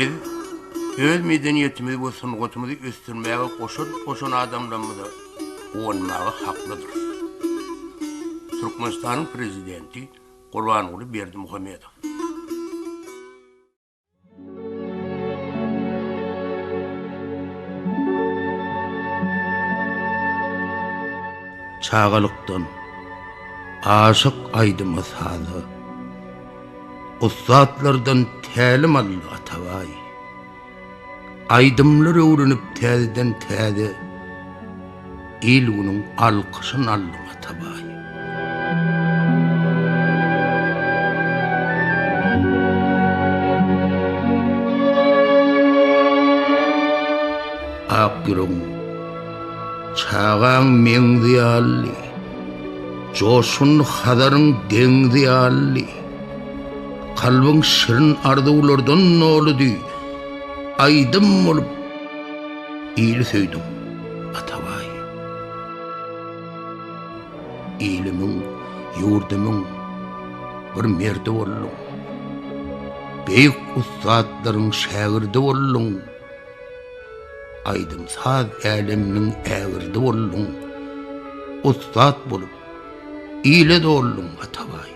Biz öz medeniýetimizi we sungatymyzy ösdürmäge goşant goşan adamlarymyza guwanmaga haklydyrys. Türkmenistanyň Prezidenti Gurbanguly Berdimuhamedow. Çagalykdan aşyk aýdyma-saza, Ussatlardan tälim aldy Atabaý. Aýdymlar öwrenip täzeden-täze, Il-günüň alkyşyn aldyň Atabaý. Ak ýüregiň çagaň meňzi ýaly, Joşgunly Hazaryň deňzi ýaly, Kalbyň şirin arzuwlardan doludy, Aýdym bolup ili söýdüň, Atabaý. Ilimiň, ýurdumyň bir merdi bolduň. Beýik ussatlaryň şägirdi bolduň. Aýdym-saz äleminiň ägirdi bolduň. Ussat bolup, ile dolduň, Atabaý.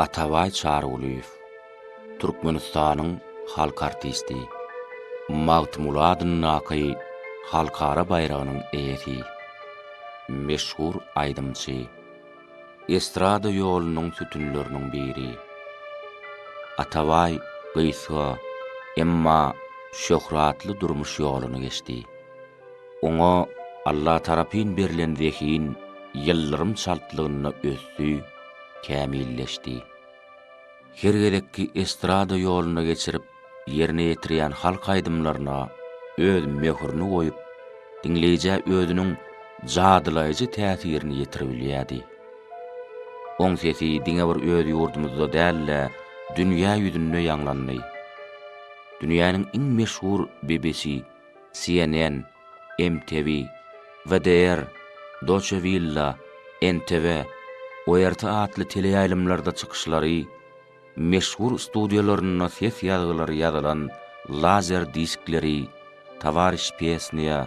Atabaý Çarygulyýew, Türkmenistanyň halk artisti, Magtymguly adyndaky Halkara baýragynyň eýesi, meşhur aýdymçy. Estrada ýolunyň sütünleriniň biri. Atabaý gysga, emma şöhratly durmuş ýoluny geçdi. Oňa Allatarapyn berlen zehin ýyldyrym çaltlygynda ösdi, kämilleşdi. Her gezekki estrada ýoluna geçirip ýerine ýetirýän halk aýdymlaryna öz möhürini goýup, diňleýjä özüniň jadylaýjy täsirini ýetiribilýärdi. Oň sesi diňe bir öz ýurdumyzda däl-de, dünýä ýüzünde ýaňlandy. Dünýäniň iň meşhur BBC, CNN, MTV, WDR, Doçe Willa, NTV, ORT atly teleýaýlymlarda çykyşlary, meşhur studiýalarynda ses ýazgylary ýazylan lazer diskleri, Towariş pesnýa,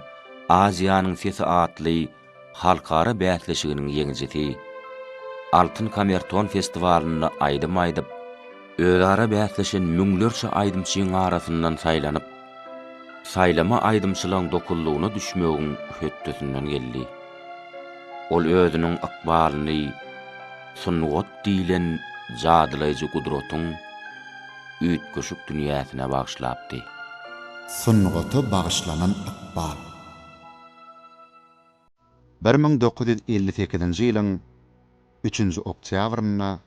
Aziýanyň sesi atly halkara bäsleşiginiň ýeňijisi, Altyn kamerton festiwalynda aýdym aýdyp, özara bäsleşen müňlerçe aýdymçyň arasyndan saýlanyp, saýlama aýdymçylaň dokuzlygyna düşmegiň hötdesinden geldi. Ol özüniň ykbalyny sungat diýlen jadylaýjy gudratyň üýtgeşik dünýäsine bagyşlapdy. Sungata bagyşlanan ykbal. 1958-nji ýylyň üçünji oktýabrynda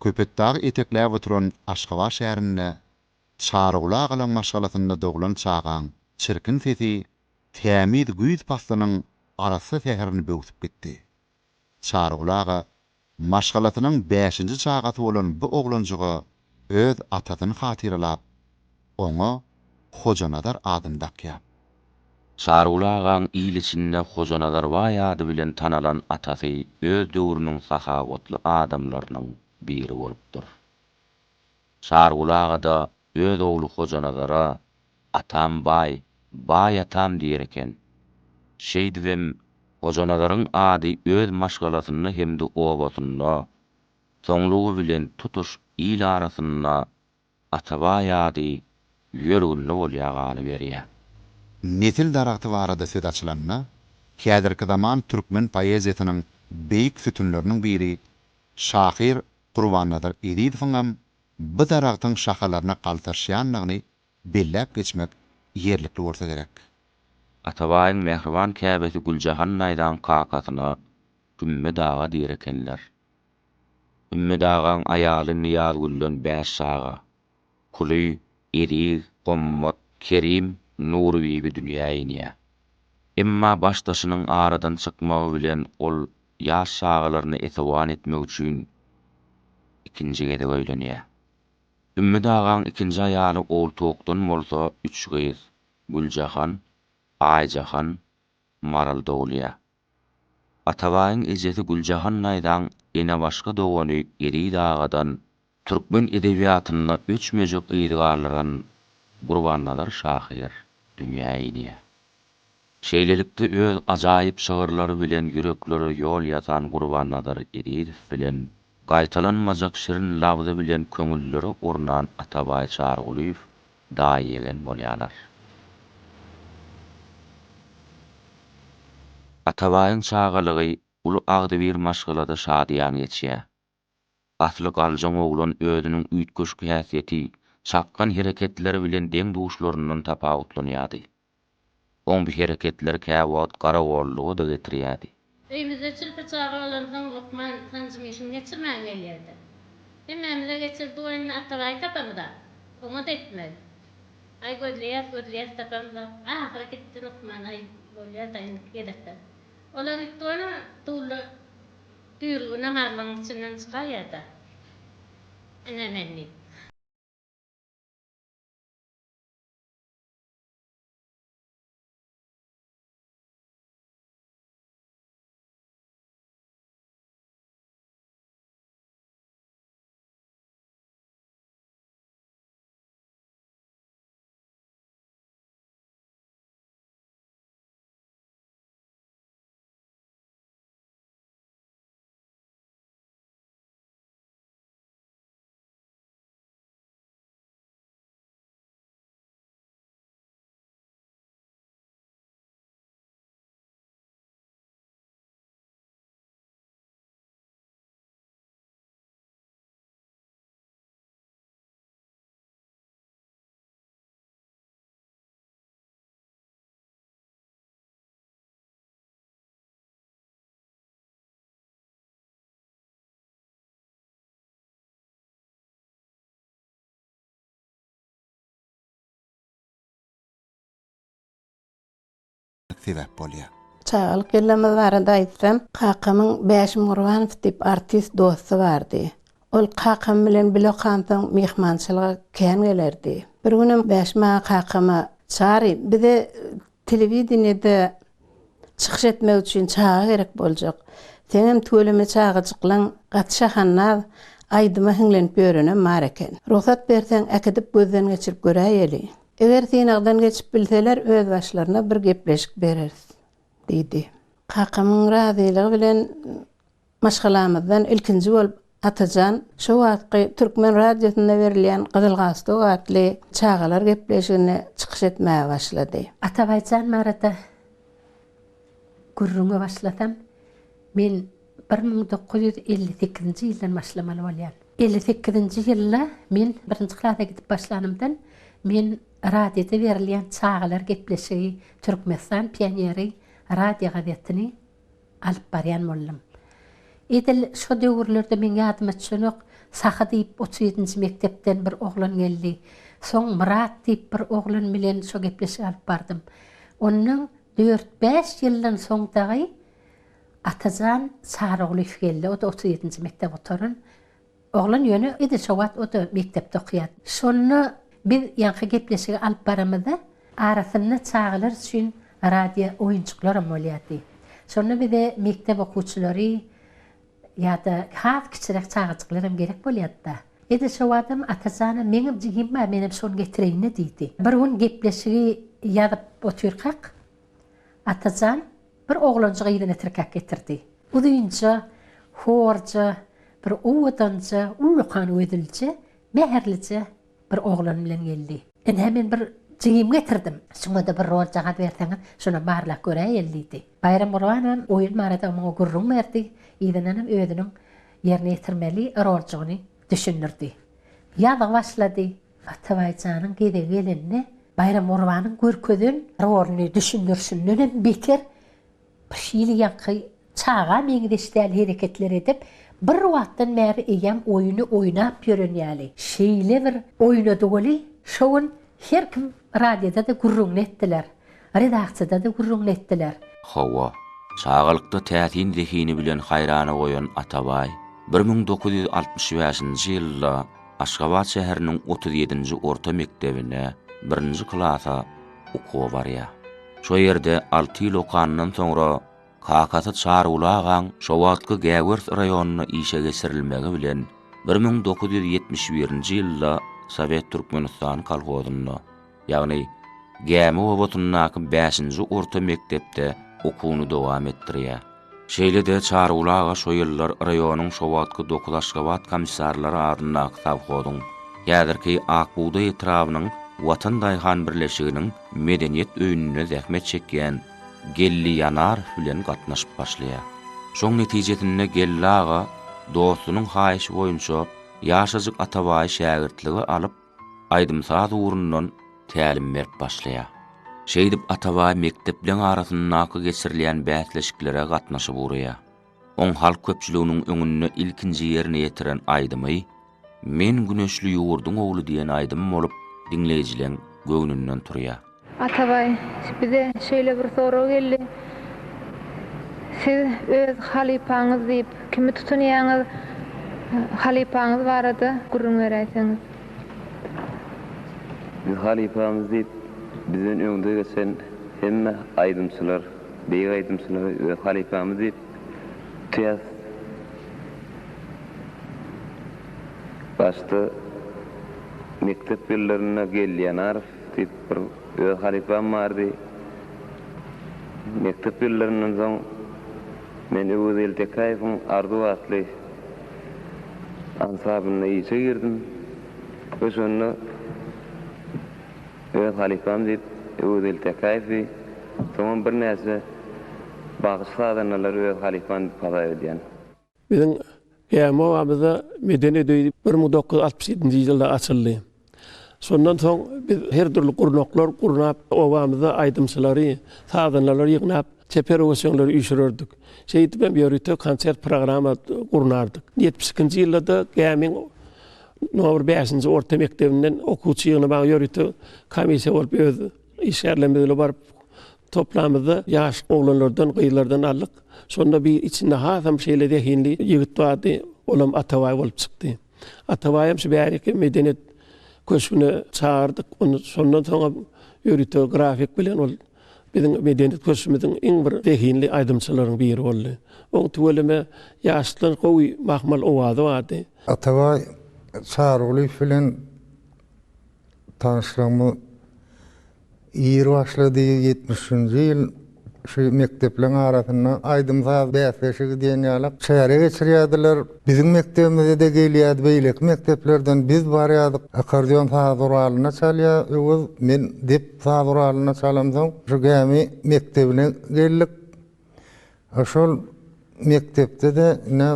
Köpetdagy etekläp oturan Aşgabat şäherinde Çaryguly agalaň maşgalasynda doglan çagaň çirkin sesi tämiz güýz paslynyň arassa säherini böwsüp gitdi. Çaryguly aga maşgalasynyň bäşinji çagasy bolan bu oglanjyga öz atasyny hatyralap, oňa Hojanazar adyny dakýar. Çaryguly agaň il içinde Hojanazar baý ady bilen tanalan atasy öz döwrüniň sahawatly adamlarynyň biri bolupdyr. Çaryguly aga-da öz ogly Hojanazara Atam baý, baý atam diýer eken. Şeýdibem, Hojanazaryň ady öz maşgalasynda hem-de obasynda. Soňlugy bilen tutuş il arasynda Atabaý ady ýörgünli bolýar galyberýär. Nesil daragty barada söz açylanda, häzirki zaman türkmen poeziýasynyň beýik sütünleriniň biri şahyr Gurbannazar Ezizowyňam bu daragtyň şahalaryna galtaşýandygyny belläp geçmek ýerlikli bolsa gerek. Atabaýyň mähriban käbesi Güljahan daýzaň kakasyna Hümmet aga diýer ekenler. Hümmet agaň aýaly Nyýazgülden bäş çaga, Kuly, Eziz, Hommat, Kerim, Nurybibi dünýä inýär. Emma başdaşynyň aradan çykmagy bilen ol ýaş çagalaryna esewan etmek üçin ikinji gezek öýlenýär. Hümmet agaň ikinji aýaly Ogultowukdan bolsa üç gyz, Güljahan, Aýjahan, Maral dogulýar. Atabaýyň ejesi Güljahan daýzaň enebaşga dogany Eziz agadan türkmen edebiýatynda öçmejek yz galdyran Gurbannazar şahyr dünýä inýär. Şeýlelikde, öz ajaýyp şygyrlary bilen ýüreklere ýol ýasan Gurbannazar Ezizow bilen gaýtalanmajak şirin labzy bilen köňüllere ornan Atabaý Çarygulyýew daýy-ýegen bolýarlar. Atabaýyň çagalygy uly agzybir maşgalada şadyýan geçýär. Asly galjaň oglan özüniň üýtgeşik häsiýeti, çakgan hereketleri bilen deň-duşlaryndan tapawutlanýardy. Oň bu hereketleri käwagt garagolluga-da getirýärdi. Öýümizde çilpi çaga bolansoň lukman sanjym işini geçirmän gelýärdi. Hemmämize geçirdi o indi Atabaýy tapamyzak. Oňa-da etmeli. Aý gözleýäs gözleýäs tapamyzok. Ahyry gitdi lukman aý bolýa-da indiki gezekden. Olar gitdi ony tulla düýrlügi namazlygyň içinden çykaýýa-da. Ine men diýip. Sebäp bolýar. Çagalyk ýyllarymyz barada aýtsam, kakamyň Bäşim Gurbanow diýip artist dosty bardy. Ol kakam bilen bile okansoň myhmançylyga kän gelerdi. Bir günem Bäşim aga kakama, Çary, bize telewideniýede çykyş etmek üçin çaga gerek boljak. Seňem tüweleme çagajyklaň gaty şahandaz, aýdyma hiňlenip ýörenem bar eken. Rugsat berseň, äkidip gözden geçirip göräýeli. Eger synagdan geçip bilseler, özbaşlaryna bir gepleşik bereris, diýdi. Kakamyň razylygy bilen maşgalamyzdan ilkinji bolup Atajan şo wagtky türkmen radiosynda berilýän Gyzyl galstuk atly çagalar gepleşiginde çykyş etmäge başlady. Atabaýjan barada gürrüňe başlasam, men 1958-nji ýyldan başlamaly bolýan. 58-nji ýylda men birinji klasa gidip başlanymdan men radioda berilýän çagalar gepleşigi Türkmenistan pioneri radio gazetini alyp barýan boldum. Edil şo döwürlerde meň ýadyma düşenok, Sahy diýip 37-nji mekdepden bir oglan geldi. Soň Myrat diýip bir oglan bilen şo gepleşigi alyp bardym. Ondan dört-bäş ýyldan soň dagy Atajan Çarygulyýew geldi. O-da 37-nji mekdep gutaran oglan, ýöne edil şo wagt o-da mekdepde okaýardy. Şonda biz ýaňky gepleşigi alyp baramyzda, arasynda çagalar üçin radio oýunjyklaram bolýardy. Şonda bize mekdep okuwçylary ýa-da has kiçiräk çagajyklaram gerek bolýardy-da. Edil şo wagtam Atajanam meňem jigim bar, menem şony getireýin-le diýdi. Bir gün gepleşigi ýazyp otyrkak, Atajan bir oglanjygy yzyna tirkäp getirdi. Uzynja, horja, bir owadanja, ullakan gözlüje, mähirlije bir oglan bilen geldi. Ine, men bir jigimi getirdim. Şuňa-da bir roljagaz berseňiz, şonam barlap göräýeli diýdi. Baýram Gurbanowam oýun barada muňa gürrüň berdi, yzyndanam özüniň ýerine ýetirmeli roljygyny düşündirdi. Ýazgy başlady. Atabaý janyň gezegi gelende, Baýram Gurbanyň görkezen roluny düşündirişindenem beter bir hili ýaňky çaga meňzeş däl hereketler edip, bir wagtdan bäri eýýäm oýny oýnap ýören ýaly, şeýle bir oýnady weli, şo gün her kim radioda-da gürrüňini etdiler, redaksiýada-da gürrüňini etdiler. Hawa, çagalykda täsin zehini bilen haýrana goýan Atabaý 1965-nji ýylda Aşgabat şäheriniň 37-nji orta mekdebine birinji klasa okuwa barýar. Şo ýerde alty ýyl okanyndan soňra kakasy Çaryguly agaň şo wagtky Gäwers raýonyna işe geçirilmegi bilen 1971-nji ýylda Sowet Türkmenistany kolhozynda, ýagny Gämi obasyndaky bäşinji orta mekdepde okuwyny dowam etdirýär. Şeýle-de Çaryguly aga şo ýyllar raýonyň şo wagtky Dokuz Aşgabat komissarlary adyndaky sowhozyň, häzirki Ak bugdaý etrabynyň Watan daýhan birleşiginiň medeniýet öýünde zähmet çekýän Geldi Ýanarow bilen gatnaşyp başlaýar. Şoň netijesinde Geldi aga dostunyň haýyşy boýunça ýaşajyk Atabaýy şägirtlige alyp, aýdym-saz ugrundan tälim berip başlaýar. Şeýdip Atabaý mekdepleň arasyndaky geçirilýän bäsleşiklere gatnaşyp ugraýar. Oň halk köpçüliginiň öňünde ilkinji ýerine ýetiren aýdymy Men güneşli ýurduň ogly diýen aýdym bolup, diňleýjileň göwnünden turýar. Atabaý, bize şeýle bir sorag geldi. Siz öz halypaňyz diýip kimi tutunýaňyz? Halypaňyz barada gürrüň beräýseňiz. Biz halypamyz diýip bizden öňde geçen hemme aýdymçylar, beýik aýdymçylary öz halypamyz diýip tutýas. Başda mekdep ýyllarynda Geldi Ýanarow diýip bir öz halypam bardy. Mekdep ýyllaryndan soň men Öwezgeldi Tekäýewiň Arzuw atly ansablynda işe girdim we şonda öz halypam diýip Öwezgeldi Tekäýewi, soňam birnäçe bagşy-sazandalary öz halypam diýip hasap edýän. Biziň Gämi obamyzda medeniýet öýi 1967-nji ýylda açyldy. Şondan soň biz her dürli gurnaklar gurnap, obamyzda aýdymçylary, sazandalary ýygnap, çeper höwesjeňleri üýşürerdik. Şeýdip hem ýörite konsert programma gurnardyk. Ýetmiş ikinji ýylda-da Gämiň nomer bäşinji orta mekdebinden okuwçy ýygnamaga ýörite komissiýa bolup öz işgärlerimiz bilen baryp Toplamyzda ýaş oglanlardan, gyzlardan aldyk. Şonda bir içinde hasam şeýle zehinli ýigit bardy, olam Atabaý bolup çykdy. Atabaýam şu bäriki medeniýet köşgüne çagyrdyk. Ony şondan soňam ýörite grafik bilen ol biziň medeniýet köşgümiziň iň bir zehinli aýdymçylaryň biri boldy. Oň tüweleme ýaşdan gowy mahmal owazy bardy. Atabaý Çarygulyýew bilen tanyşlygymyz Ir başlady, ýetmişinji ýyl şu mekdepleň arasynda aýdym-saz bäsleşigi diýen ýaly çäre geçirýärdiler. Biziň mekdebimize-de gelýärdi, beýleki mekdeplerden biz barýardyk. Akkordeon saz guralynda çalýar Öwez, men dep saz guralynda çalamsoň, şu gämi mekdebine geldik. Şol mekdepde-de ine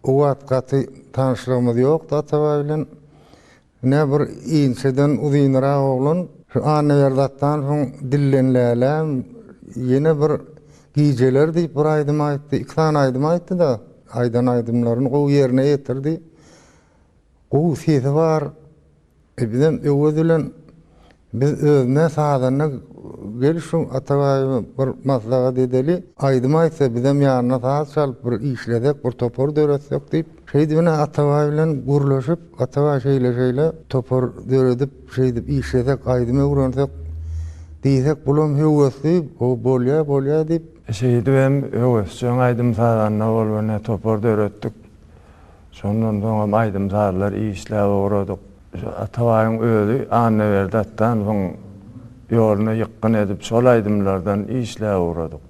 o wagt gaty tanyşlygymyz ýokdy Atabaý bilen. Ine bir inçeden uzynrak oglan şu Annaberdi Atdanowyň Dillen läläm, ýene bir Gijeler diýip bir aýdym aýtdy. Iki sany aýdym aýtdy-da, aýdan aýdymlaryny gowy ýerine ýetirdi. Gowy sesi bar. E bizem Öwez bilen Biz özüne sazanda gel şu Atabaýewe bir maslahat edeli, aýdym aýtsa bizem ýanyna saz çalyp bir işlesek, bir topar döretsek diýip, şeýdibine Atabaý bilen gürleşip, Atabaý şeýle-şeýle topar döredip, şeýdip işlesek, aýdym öwrensek diýsek, bulam höwesli, ho bolýa, bolýa diýip. Şeýdibem höwesjeň aýdym-sazanda bolup ine topar döretdik. Şondan soňam aýdym-sazlar işläp ugradyk. Şu Atabaýyň özi Annaberdi Atdanowyň ýoluna ýykgyn edip, şol aýdymlardan işläp ugradyk.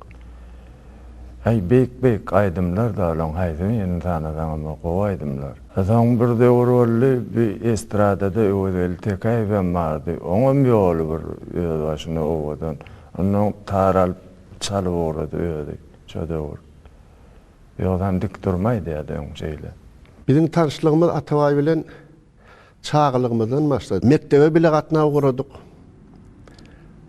Äý beýik-beýik aýdymlar-da olaň haýsy birini sanasaňam gowy aýdymlar. Soň bir döwür boldy, bi estradada Öwezgeldi Tekäýewem bardy. Oňam ýoly bir özbaşyna owadan. Onnoň tar alyp çalyp ugrady özi şo döwür. Ýogsam dik durma aýdýardy öň şeýle. Biziň tanyşlygymyz Atabaý bilen çagalygymyzdan başlady. Mekdebe bile gatnap ugradyk.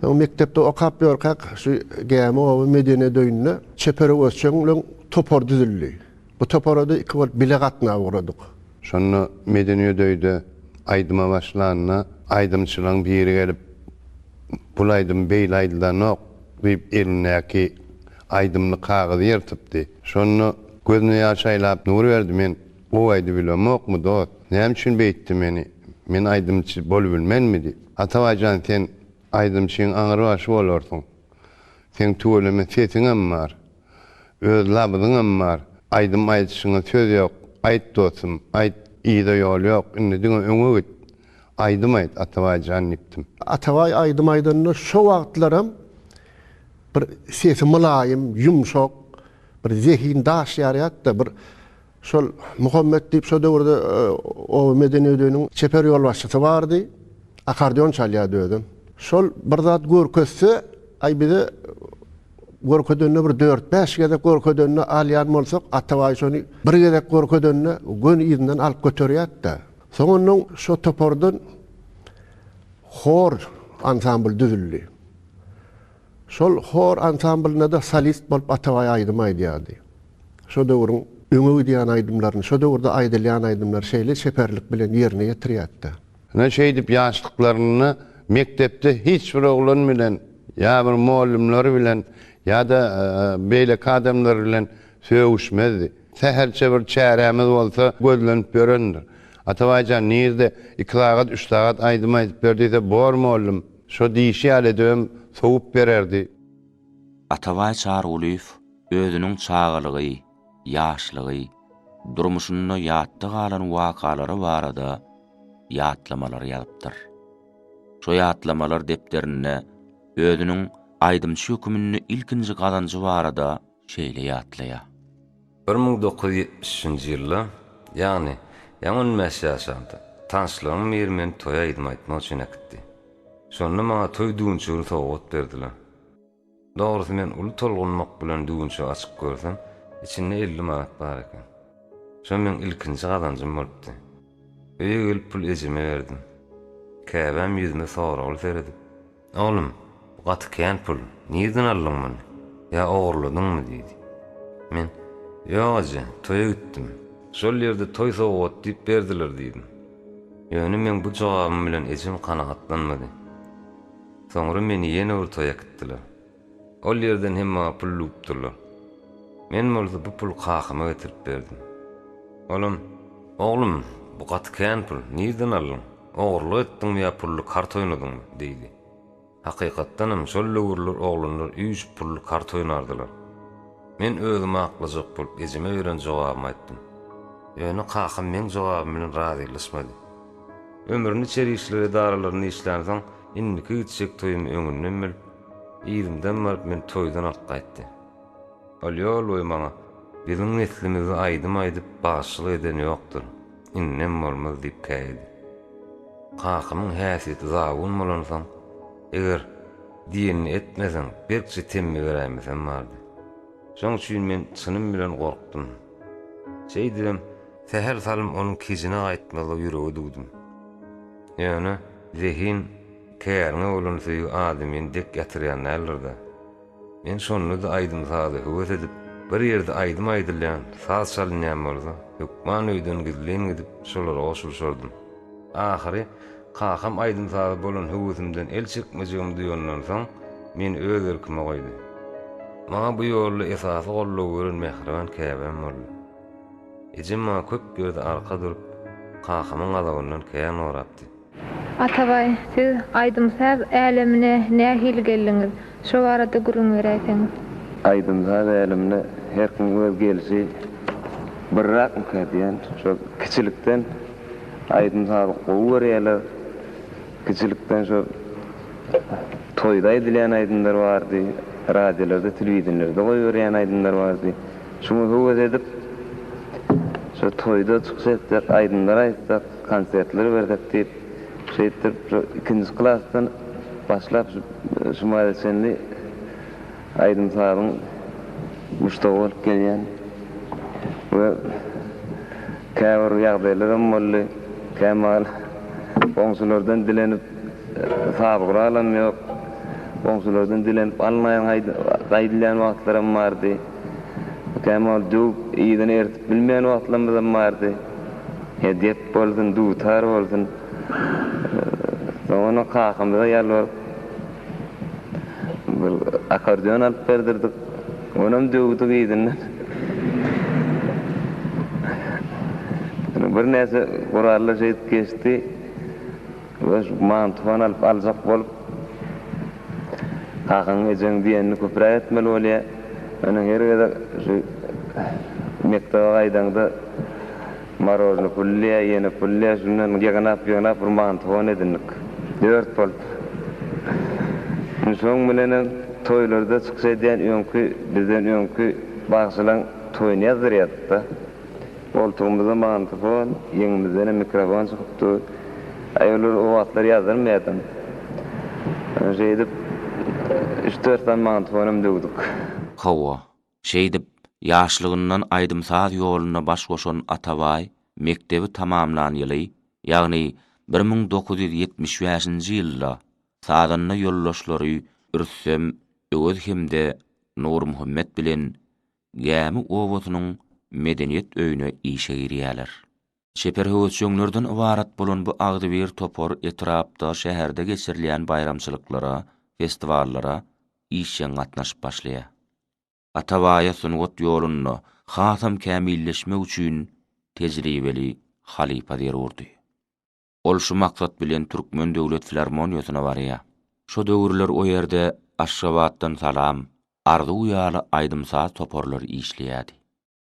Soň mekdepde okap ýörkäk şu Gämi oba medeniýet öýünde çeper öwezçeňleň topary düzüldi. Bu topara-da iki bolup bile gatnap ugradyk. Şonda medeniýet öýde aýdyma başlanda aýdymçylaryň biri gelip, Bul aýdym beýle aýdylanok diýip elindäki aýdymly kagyzy ýyrtypdy. Şonda gözüne ýaş aýlap Nurberdi men gowy aýdybilemokmy dost, näme üçin beýtdi meni, men aýdymçy bolubilmenmi diýip. Atabaý jan sen aýdymçyň aňrybaşy bolarsyň. Seň tüweleme sesiňem bar. Öz labyzyňam bar. Aýdym aýdyşyňa söz ýok. Aýt dostum, aýt. Yza ýol ýok. Indi diňe öňe git. Aýdym aýt, Atabaý jan diýipdim. Atabaý aýdym aýdanda şo wagtlaram bir sesi mylaýym, ýumşak, bir zehin daş ýarýardy-da, bir şol Muhammet diýip şo döwürde oba medeniýet öýüniň çeper ýolbaşçysy bardy. Akkordeon çalýardy özem. Şol bir zat görkezse, aý bize görkezende bir dört-bäş gezek görkezende alýan bolsak, Atabaý şony bir gezek görkezende göni yzyndan alyp göterýärdi-de. Soň onnoň şo topardan hor ansambl düzüldi. Şol hor ansamblynda-da solist bolup Atabaý aýdym aýdýardy. Şo döwrüň öňe gidýän aýdymlaryny, şo döwürde aýdylýan aýdymlary şeýle çeperlik bilen ýerine ýetirýärdi-de. Ine şeýdip ýaşlyklarynda mekdepde hiç bir oglan bilen ýa bir mollumlar bilen ýa-da beýleki adamlar bilen sögüşmezdi. Sähelçe bir çärämiz bolsa gözlenip ýörendir. Atabaý jan nirde iki sagat, üç sagat aýdym aýdyp ber diýse bor mollum. Şo diýşi ýaly edibem sowup bererdi. Atabaý Çarygulyýew özüniň çagalygy, ýaşlygy, durmuşynda ýatda galan wakalary barada ýatlamalar ýazypdyr. Şo ýatlamalar depderinde özüniň aýdymçy höküminde ilkinji gazanjy barada şeýle ýatlaýar. 1973-nji ýylda, ýagny, ýaňy on bäş ýaşamda, tanyşlarymyň biri meni toýa aýdym aýtmak üçin äkitdi. Şonda maňa toý düwünçegini sowgat berdiler. Dogrusy men uly tolgunmak bilen düwünçegi açyp görsem, içinde 50 manat bar eken. Şo meň ilkinji gazanjym bolupdy. Öýe gelip puly ejeme berdim. Käbäm ýüzüme soragly seredip. Oglum, bu gaty kän pul, nirden aldyň muny? Ýa ogurladyňmy? diýdi. Men, Ýok eje, toýa gitdim. Şol ýerde toý sowgat diýip berdiler diýdim. Ýöne meň bu jogabym bilen ejem kanagatlanmady. Soňra meni ýene bir toýa äkitdiler. Ol ýerden hem maňa pul lüwüpdirler. Men bolsa bu puly kakama getirip berdim. Olam, Oglum, bu gaty kän pul, nirden aldyň? Ogurlyk etdiňmi ýa pully kart oýnadyňmy? diýdi. Hakykatdanam, şol döwürler oglanlar üýşüp pully kart oýnardylar. Men özümi aklajak bolup, ejeme beren jogabymy aýtdym. Ýöne kakam meň jogabym bilen razylaşmady. Ömrüni içeri işler edaralarynda işlänsoň, indiki gitjek toýumy öňünden bilip, yzymdan baryp meni toýdan alyp gaýtdy. Ol ýol boýy maňa, Biziň neslimizde aýdym aýdyp, bagşylyk eden ýokdur. Indem bolmaz diýip käýedi. Kakamyň häsiýeti zabun bolansoň, eger diýenini etmeseň, berkje temmi beräýmesem bardy. Şoň üçin men çynym bilen gorkdum. Şeýdibem, sähel salym onuň kejine gaýtmazlygy ýürege düwdüm. Ýöne, zehin, käriňe bolan söýgi adamyny dek ýatyrýan däldir-dä. Men şonda-da aýdym-saza höwes edip, bir ýerde aýdym aýdylýan, saz çalynýan bolsa, hökman öýden gizlin gidip, şolara goşulyşardym. Ahyry, kakam aýdym-saza bolan höwesimden el çekmejegimi duýandan soň, meni öz erkime goýdy. Maňa bu ýolda esasy goldawy beren mähriban käbäm boldy. Ejem maňa köp ýerde arka durup, kakamyň gazabyndan kän gorapdy. Atabaý, siz aýdym-saz älemine nähili geldiňiz? Şo barada gürrüň beräýseňiz. Aýdym-saz älemine her kimiň öz gelşi birrakmyka diýýän. Şol kiçilikden aýdym-sazy gowy görýärler. Kiçilikden şol toýda aýdylýan aýdymlar bardy. Radiolarda, telewideniýelerde goýberýän aýdymlar bardy. Şuňa höwes edip, şo toýda çykyş etsek, aýdymlar aýtsak, konsertler bersek diýip, şeýtdirip şo ikinji klasdan başlap şu mahala çenli aýdym-sazyň muşdagy bolup gelýän we käbir ýagdaýlaram boldy. Kämahal goňşulardan dilenip saz guralam ýok. Goňşulardan dilenip alnaýyn gaýdylýan wagtlaram bardy. Kämahal döwüp yzyna eritip bilmeýän wagtlarymyzam bardy. He dep bolsun, dutar bolsun. Soňra kakamyza ýalbaryp Bir akkordeon alyp berdirdik. Onam döwdük yzyndan. Birnäçe gurallar şeýdip geçdi. We şu mantofon alyp aljak bolup kakaň ejeň diýenini köpräk etmeli bolýar. Ýöne her gezek şu mekdebe gaýdaňda Marožny pullyýa, ýene pullyýa, şundan ýygnap-ýygnap bir mantofon edindik. Dört bolup. Indi şoň bilenem toýlarda çykyş edýän öňki, bizden öňki bagşylaň toýuny ýazdyrýardyk-da. Goltugymyzda mantofon, ýeňimizdenem mikrofon çykyp dur. Aý, olar o wagtlar ýazdyrmaýardam. Şeýdip, üç-dört sany mantofonam döwdük. Hawa, Şeýdip, ýaşlygyndan aýdym-saz ýoluna baş goşan Atabaý mekdebi tamamlan ýyly, ýagny 1975-nji ýylda sazanda ýoldaşlary Rüstem Öwez hem-de Nurmuhammet bilen Gämi obasynyň Medeniýet öýüne işe girýärler. Çeper höwesjeňlerden ybarat bolan bu agzybir topar etrapda, şäherde geçirilýän baýramçylyklara, festiwallara işjeň gatnaşyp başlaýar. Atabaýa sungat ýolunda hasam kämilleşmek üçin tejribeli halypa zerurdy. Ol şu maksat bilen Türkmen döwlet filarmoniýasyna barýar. Şo döwürler o ýerde Aşgabatdan Salam, Arzuw ýaly aýdym-saz toparlary işleýärdi.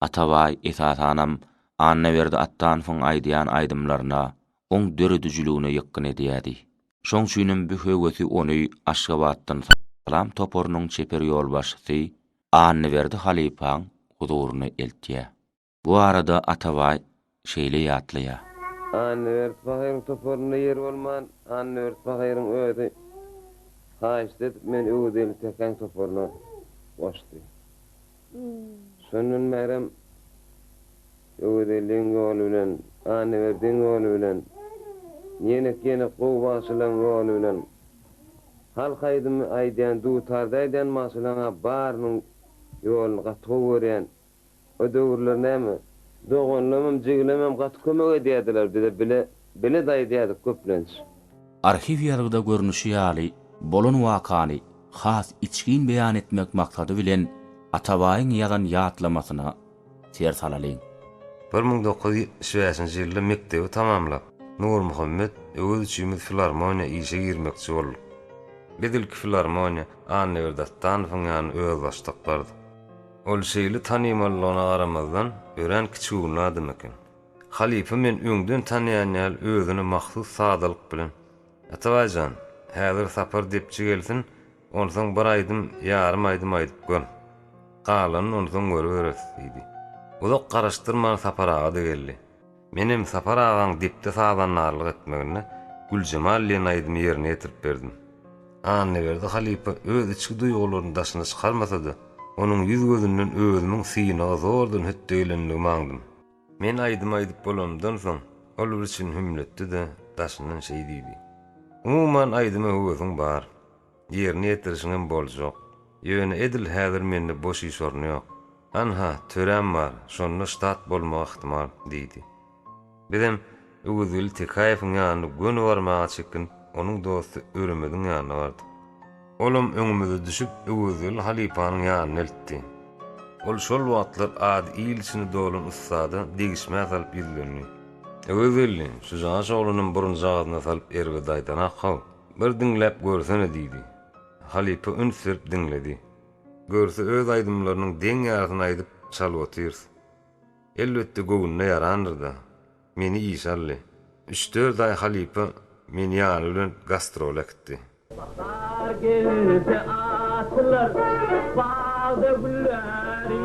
Atabaý, esasanam, Annaberdi Atdanowyň aýdýan aýdymlaryna, oň döredijiligine ýykgyn edýärdi. Şoň üçinem bu höwesi ony Aşgabatdan Salam toparynyň çeper ýolbaşçysy Annaberdi halypaň huzuryna eltýär. Bu barada Atabaý şeýle ýatlaýar. Annaberdi pahyryň toparynda ýer bolman, Annaberdi pahyryň özi haýyşt edip meni Öwezgeldi Tekäň toparyna goşdy. Şondan bärem Öwezelliň ýoly bilen, Annaberdiň ýoly bilen, ýenek-ýenek gowy bagşylaň ýoly bilen, halk aýdymy aýdýan, dutarda aýdýan bagşylaň-a barynyň ýoluny gaty gowy görýän. O döwürler näme, doganlamam, jigilemem gaty kömek edýärdiler bize, bile, bile-de aýdýardyk köplenç. Arhiw ýazgyda görnüşi ýaly, bolan wakany has içgin beýan etmek maksady bilen Atabaýyň ýazan ýatlamasyna ser salalyň. 1975-nji ýylda mekdebi tamamlap, Nurmuhammet Öwez üçimiz filarmoniýa işe girmekçi bolduk. Biz ilki filarmoniýa Annaberdi Atdanowyň ýanyna özbaşdak bardyk. Ol şeýle tanymallygyna garamazdan, örän kiçigöwünli adam eken. Halypa men öňden tanaýan ýaly özüne mahsus sadalyk bilen, Atabaý jan, häzir Sapar depçi gelsin, onsoň bir aýdym, ýarym aýdym aýdyp gör. Galanyny onsoň görüberis, diýdi. Uzak garaşdyrman Sapar aga-da geldi. Menem Sapar agaň depde sazandarlyk etmeginde Güljemal diýen aýdymy ýerine ýetirip berdim. Annaberdi halypa öz içki duýgularyny daşyna çykarmasa-da, onuň ýüz-gözünden özümiň synaga zordan hötde gelendigimi aňdym. Men aýdym aýdyp bolanymdan soň, ol birçin hümletdi-de, daşyndan şeý diýdi, Umuman, aýdyma höwesiň bar. Ýerine ýetirişiňem boljak. Ýöne edil häzir mende boş iş orny ýok. Anha, töräm bar, şonda ştat bolmagy ähtimal, diýdi. Bizem Öwezgeldi Tekäýewiň ýanyna göni barmaga çekinip, onuň dosty Öremediň ýanyna bardyk. Olam öňümize düşüp, Öwezgeldi halypanyň ýanyna eltdi. Ol şol wagtlar ady il içine dolan ussada degişmä salyp ýüzlendi. Öwezgeldi, şu jaş oglanam burunjagazyna salyp erbet aýdanak-haw, bir diňläp görsene diýdi. Halypa üns berip diňledi. Görse öz aýdymlarynyň deň ýarysyny aýdyp çalyp otyrys. Elbetde göwnüne ýarandyr-da. Meni işe aldy. Üç-dört aý halypa meni ýany bilen gastrola äkitdi. Bahar gelse. Açylar bagda gülleri,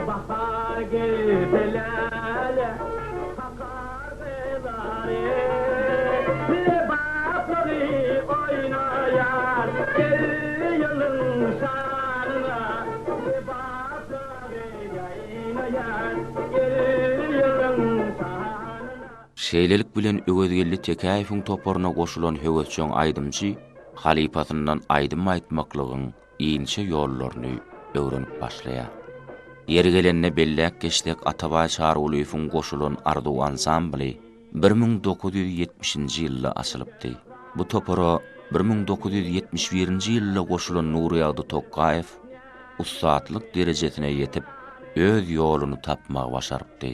Bahar gelse läle kakar gyzlary. Lebaply oýnaýar 50 ýylyň şanyna, Lebaply ýaýnaýar 50 ýylyň şanyna. Şeýlelik bilen Öwezgeldi Tekäýewiň toparyna goşulan höwesjeň aýdymçy halypasyndan aýdym aýtmaklygyň inçe ýollaryny öwrenip başlaýar. Ýeri gelende belläp geçsek Atabaý Çarygulyýewiň goşulan Arzuw ansambly 1970-nji ýylda açylypdy. Bu topara 1971-nji ýylda goşulan Nurýagdy Tokgaýew ussatlyk derejesine ýetip, öz ýoluny tapmagy başarypdy.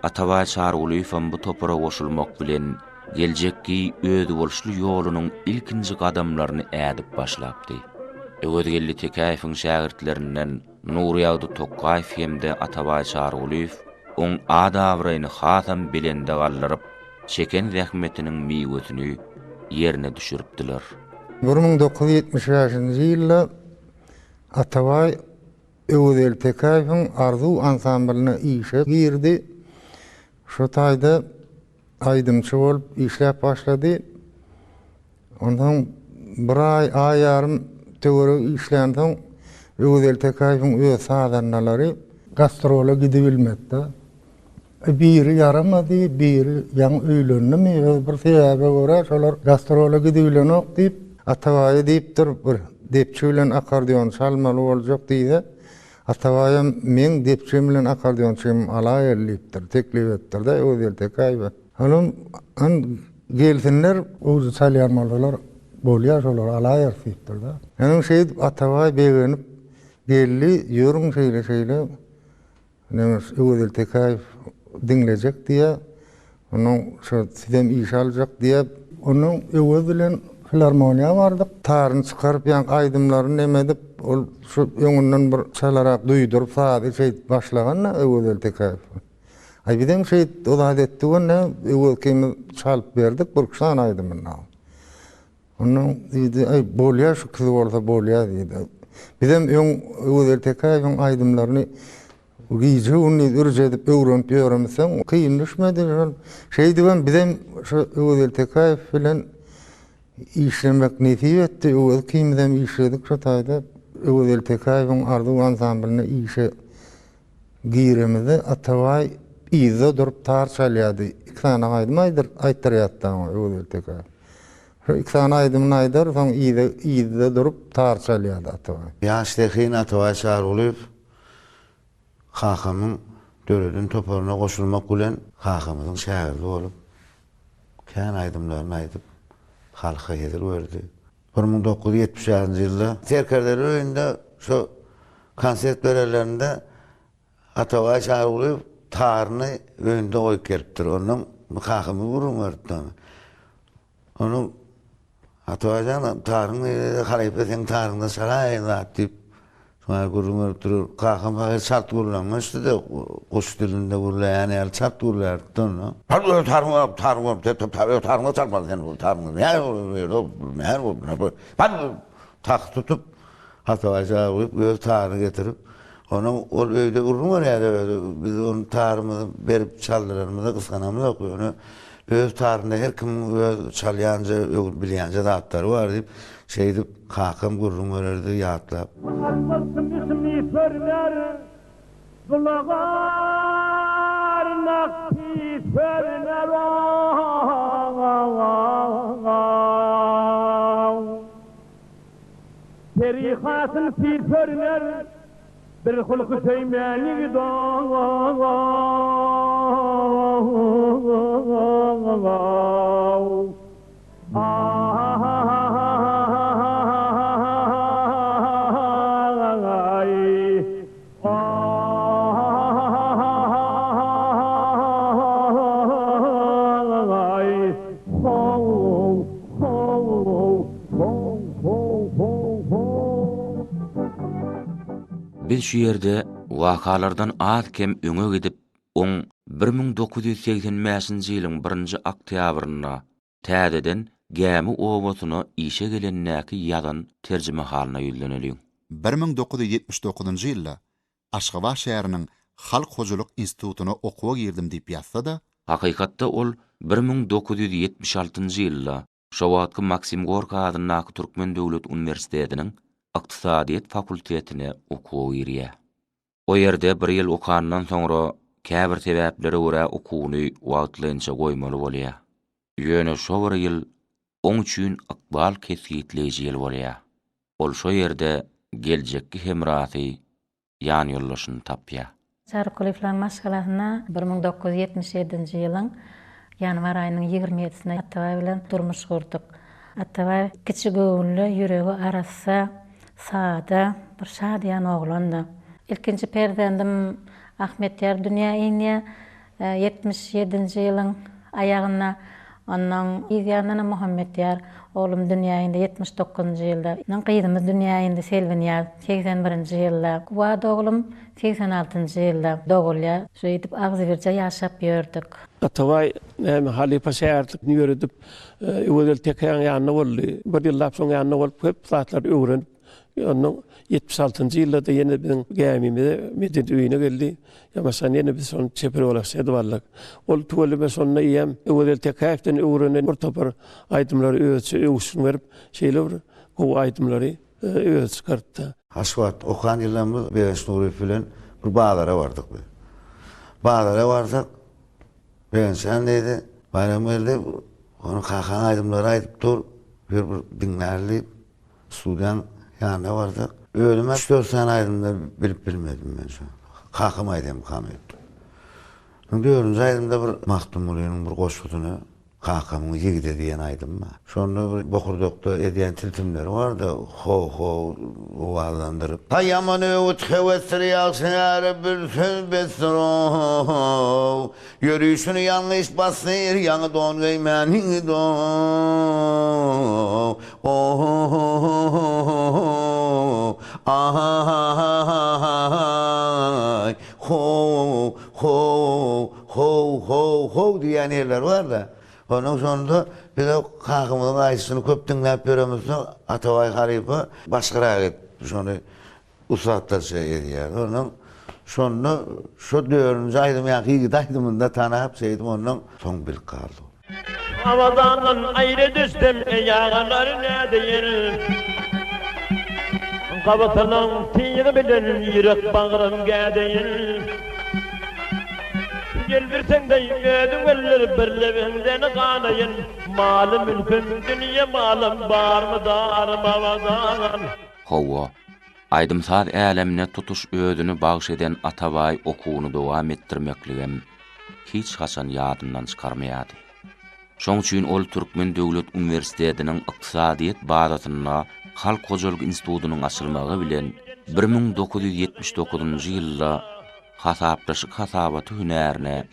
Atabaý Çarygulyýewem bu topara goşulmak bilen, geljekki özboluşly ýolunyň ilkinji gadamlaryny ädip başlapdy. Öwezgeldi Tekäýewiň şägirtlerinden Nurýagdy Tokgaýew hem-de Atabaý Çarygulyýew oň at-abraýyny hasam belende galdyryp, çeken zähmetiniň miwesini ýerine düşüripdiler. 1975-nji ýylda Atabaý Öwezgeldi Tekäýewiň Arzuw ansamblyna işe girdi. Şo taýda aýdymçy bolup işläp başlady. Onsoň bir aý, aý ýarym töweregi işlänsoň, Öwezgeldi Tekäýewiň öz sazandalary gastrola gidibilmedi-de. Biri ýaramady, biri ýaňy öýlendimi, öz bir sebäbe görä şolar gastrola gidibilenok diýip, Atabaýa diýipdir, bir depçi bilen akkordeon çalmaly boljak diýse, Atabaýam meň depçim bilen akkordeonçymy alaýaly diýipdir, teklip edipdir-de Öwezgeldi Tekäýewe. Olam han gelsinler, gowja çalýan bolsalar bolýar şolary alaýarys diýipdir-de. Onuň şeýdip Atabaý begenip geldi, ýörüň şeýle-şeýle. Ine, Öwezgeldi Tekäýew diňlejek diýýär. Onnoň şo sizem işe aljak diýýär. Onnoň Öwez bilen filarmoniýa bardyk. Taryny çykaryp, ýaňky aýdymlaryny neme edip, ol şu öňünden bir çalarak duýduryp sazy şeýdip başlagan-da Öwezgeldi Tekäýew. Aý bizem şeýdip o zat etdik onda, Öwez ikimiz çalyp berdik birki sany aýdymyny. Ondan diýdi, aý bolýar şu ikisi bolsa bolýar diýdi. Bizem öň Öwezgeldi Tekäýewiň aýdymlaryny gije-gündiz ürç edip öwrenip ýöremizsoň, kyn düşmedi. Şol şeýdibem bizem şu Öwezgeldi Tekäýew bilen işlemek nesip etdi. Öwez ikimizem işledik şo taýda. Öwezgeldi Tekäýewiň Arzuw ansamblyna işe Giremizde Atabaý yzda durup tar çalýardy. Iki sany aýdym aýtdyrýardy oňa Öwezgeldi Tekäýew. Şo iki sany aýdymyny aýdar, soň yza yzda durup tar çalýardy Atabaý. Ýaş zehin Atabaý Çarygulyýew kakamyň döreden toparyna goşulmak bilen kakamyzyň şägirdi bolup, kän aýdymlaryny aýdyp, halka hezil berdi. 1976-njy ýylda Serkerdeler öýünde şo konsert berenlerinde Atabaý Çarygulyýew taryny öýünde goýup gelipdir. Ondan kakamyz gürrüň beripdi ony. Onuň Atabaý jan taryň nirede halypa seň taryňda çalaýyn zat diýip şoňa gürrüň beripdir. Kakam pahyr çalt gürleňmişdi-de guş dilinde gürleýän ýaly çalt gürlärdi onda. Hal öz taryňy taryňy öz taryňda çalmaly sen bu taryňy näme näme tak tutup Atabaý jaý guýup öz taryny getirip onuň ol öýde gürrüň berýärdi özi biz ony tarymyzy berip çaldyranymyza gysganamyzok ýöne öz tarynda her kimiň öz çalýanja bilýänje zatlary bar diýip şeýdip kakam gürrüň bererdi ýatlap. Muhabbetym ismi sörler, Bulagar nakti sörler Peri hatyn pi sörler, Bir hulky söýmän ýigit Biz şu ýerde wakalardan az-kem öňe gidip, oň 1985-nji ýylyň birinji oktýabrynda. Täzeden Gämi obasyna işe gelendäki ýazan terjimehalyna ýüzleneliň. 1979-njy ýylda Aşgabat şäheriniň Halk hojalyk institutyna okuwa girdim diýip ýazsa-da, Hakykatda ol 1976-njy ýylda şo wagtky Maksim Gorkiý adyndaky Türkmen döwlet uniwersitetiniň ykdysadyýet fakultetine okuwa girýär. O ýerde bir ýyl okandan soňra käbir sebäplere görä okuwyny wagtlaýynça goýmaly bolýar. Ýöne şo bir ýyl oň üçin ykbal kesgitleýji ýyl bolýar. Ol şo ýerde geljekki hemrasy, ýanýoldaşyny tapýar. Çarykulyýewleriň maşgalasynda 1977-nji ýylyň ýanwar aýynyň ýigrimi ýedisinde Atabaý bilen durmuş gurduk. Atabaý kiçi göwünli, ýüregi arassa, sada, bir şadyýan oglandy. Ilkinji perzendim Ahmetýar dünýä inýär. 77-nji ýylyň aýagynda, ondan yz ýanyndanam Muhammetýar oglum dünýä indi 79-njy ýylda. Ondan gyzymyz dünýä indi Selbinýaz 81-nji ýylda. Kuwat oglum 86-njy ýylda dogulýar. Şeýdip agzybirje ýaşap ýördük. Atabaý näme halypa şägirtlikini ýöredip, Öwezgeldi tekäň ýanynda boldy. Bir ýyllap şoň ýanynda bolup köp zatlary öwrenip, Ondan 76-njy ýylda-da ýene biziň gämimize, medeniýet öýüne geldi. Ýamaşan ýene biz şony çeper ýolbaşçy edip aldyk. Ol tüweleme şonda eýýäm Öwezgeldi Tekäýewden öwrenen bir topar aýdymlary özüçe öwüşgin berip, şeýle bir gowy aýdymlary özi çykarypdy. Aşgabatda okan ýyllarymyz Begenç Nuryýew bilen bir bazara bardyk biz. Bazara barsak, Begenç jan diýdi, Baýramgeldi, ony kakaň aýdymlary aýdyp dur, ýör bir diňläli diýip, Studiýaň ýanyna barsak, özüm-ä üç-dört sany aýdymda bilip bilmedim men şo. Kakam aýdýarmykam öýtdüm. Soň dördünji aýdymda bir Magtymgulynyň bir goşgusyny Kakamyň ýigidi diýen aýdym bar. Şonda bir bokurdakda edýän tilsimleri bar-da, ho-ho owazlandyryp. Ha ýaman öwüt höwesdir ýagşy ýara bir söz besdir-ow. Ýörüşini ýalňyş basdyr, ýaňy don geýmän ýigit-ow. O-ho-ho-ho-ho-ho, a-ha-ha-ha-hay, ho, ho, how, how, how diýýän ýerleri bar-da. Onuň şonda biz o kakamyzyň aýdyşyny köp diňläp ýöremizsoň, Atabaý halypa başgarak edip şony ussatlarça edýär. Ondan şonda şo dördünji aýdym ýaňky ýigit aýdymynda tanap şeýdip ondan soň bilip galdyk. Awazadan aýry düşsem eý agalar nädeýin. Gabatynyň tygy bilen ýürek bagrym gädeýin. Geldirseň-de özüň öldür bir lebiňden ganaýyn. Maly-mülküm dünýe malym barmy darym Awazadan. Hawa, aýdym-saz älemine tutuş özüni bagyş eden Atabaý okuwyny dowam etdirmekligem hiç haçan ýadyndan çykarmaýardy. Şoň üçin ol Türkmen döwlet uniwersitetiniň ykdysadyýet bazasynda Halk hojalyk institutynyň açylmagy bilen 1979-njy ýylda hasaplaşyk hasabaty hünärine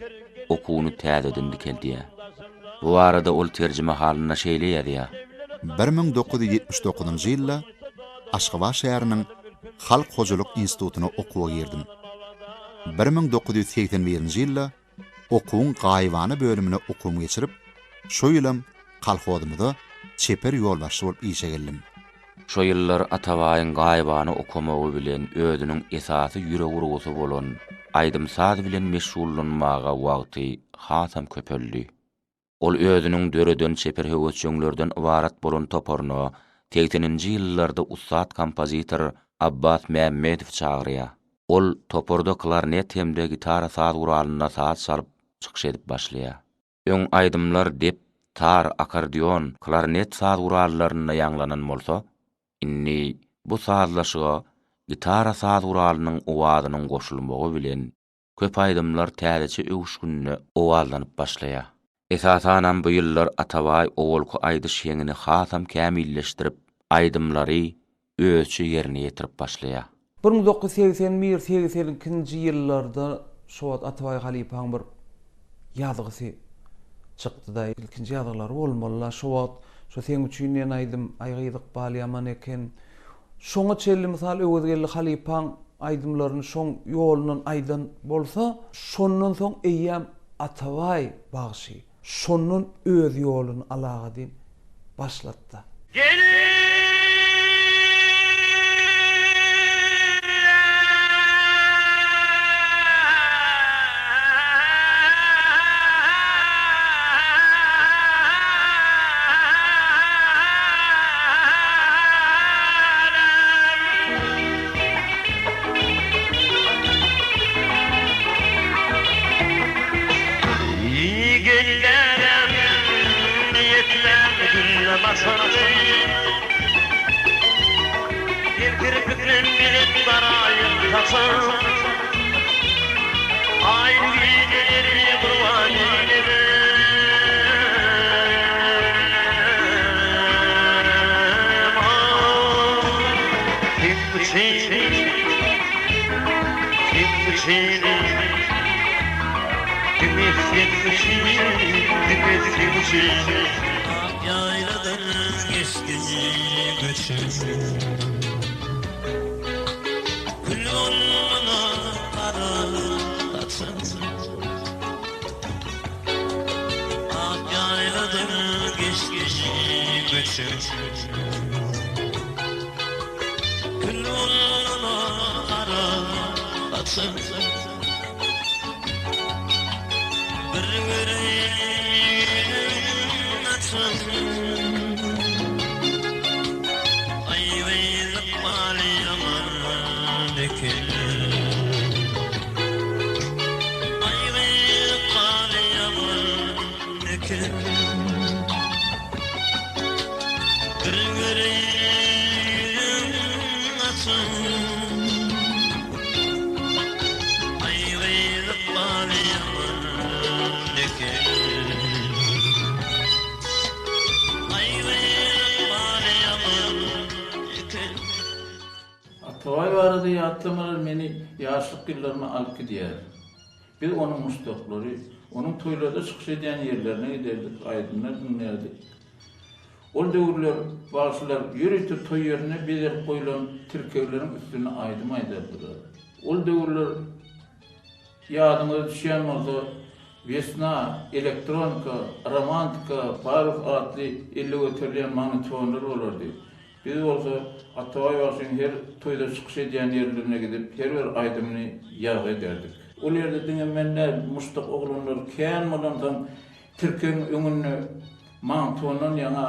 okuwyny täzeden dikeldýär. Bu barada ol terjimehalynda şeýle ýazýar. 1979-njy ýylda Aşgabat şäheriniň Halk hojalyk institutyna okuwa girdim. 1981-nji ýylda okuwyň gaýybana bölümine okuwymy geçirip, şo ýylam kolhozymyza çeper ýolbaşçy bolup işe geldim. Şo ýyllar Atabaýyň gaýybana okamagy bilen özüniň esasy ýürek urgusy bolan aýdym-saz bilen meşgullanmaga wagty hasam köpeldi. Ol özüniň döreden çeper höwesjeňlerden ybarat bolan toparyna segseninji ýyllarda ussat kompozitor Abbas Mämmedowy çagyrýar. Ol toparda klarnet hem-de gitara saz guralynda saz çalyp, çykyş edip başlaýar. Öň aýdymlar dep, tar, akkordeon, klarnet saz gurallarynda ýaňlanan bolsa, indi bu sazlaşyga gitara saz guralynyň owazynyň goşulmagy bilen köp aýdymlar täzeçe öwüşginde owazlanyp başlaýar. Esasanam bu ýyllar Atabaý owalky aýdyş heňini hasam kämilleşdirip, aýdymlary özçe ýerine ýetirip başlaýar. 1981, 82-nji ýyllarda şo wagt Atabaý halypaň bir ýazgysy çykdy-da, ilkinji ýazgylary bolmaly-la şo wagt şo Seň üçin diýen aýdym, Aý gyz ykbal ýaman eken. Şoňa çenli mysal Öwezgeldi halypaň aýdymlaryny şoň ýolundan aýdan bolsa, şondan soň eýýäm Atabaý bagşy. Şondan öz ýoluny alagadyn başlatda. Atabaý barada ýatlamalar meni ýaşlyk ýyllaryma alyp gidýär. Biz onuň muşdaklary, onuň toýlarda çykyş edýän ýerlerine giderdik, aýdymlar diňlärdik. Ol döwürler bagşylar ýörite toý ýerinde bezelip goýlan tirkegleriň üstünde aýdym aýdardylar. Ol döwürler ýadyňyza düşýän bolsa, Wesna, Elektronika, Romantika, Parus atly elle göterilýän magnitofonlar bolardy. Biz bolsa Atabaý bagşyň her toýda çykyş edýän ýerlerine gidip, her bir aýdymyny ýazgy ederdik. Ol ýerde diňe men däl, muşdak oglanlar kän bolansoň, tirkegiň öňünde magntondan ýaňa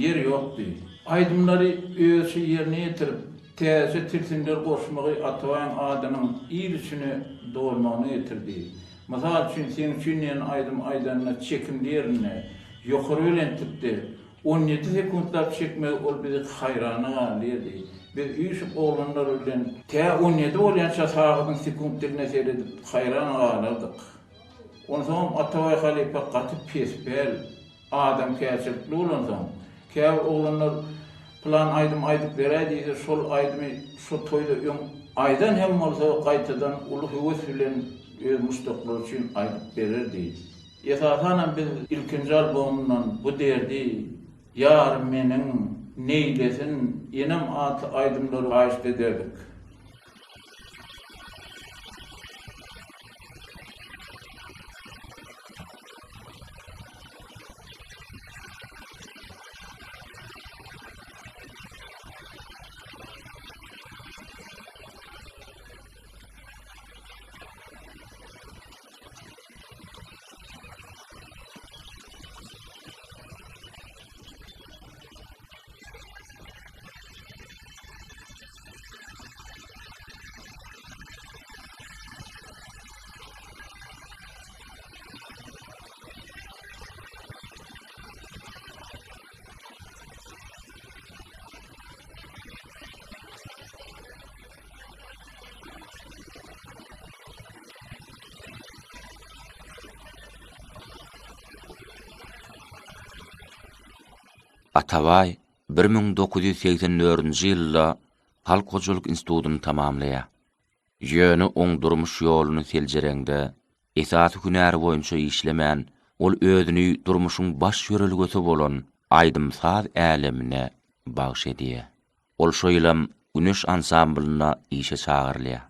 ýer ýokdy. Aýdymlary özçe ýerine ýetirip, täzeçe tilsimler goşmagy Atabaýyň adynyň il içine dolmagyna getirdi. Mysal üçin, Seň üçin diýen aýdymy aýdanda çekimli ýerinde, ýokary belentlikde, 17 sekuntlap çekmegi ol bizi haýrana galdyrdy. Biz üýşüp oglanlar bilen tä 17 bolýança sagadyň sekunt diline seredip haýran galardyk. Onsoňam Atabaý halypa gaty pespäl, adamkärçilikli bolansoň, käbir oglanlar pylan aýdym aýdyp beräý diýse şol aýdymy şo toýda öň aýdan hem bolsa gaýtadan uly höwes bilen öz muşdaklary üçin aýdyp bererdi. Esasanam biz ilkinji albomyndan Bu derdi, Ýarym meniň, Neýlesin, Enem atly aýdymlary haýyşt ederdik. Atabaý 1984-nji ýylda Halk hojalyk institutyny tamamlaýar. Ýöne oň durmuş ýoluny seljereňde, esasy hünäri boýunça işlemän, ol özüni durmuşyň baş ýörelgesi bolan aýdym-saz älemine bagyş edýär. Ol şo ýylam Güneş ansamblyna işe çagyrylýar.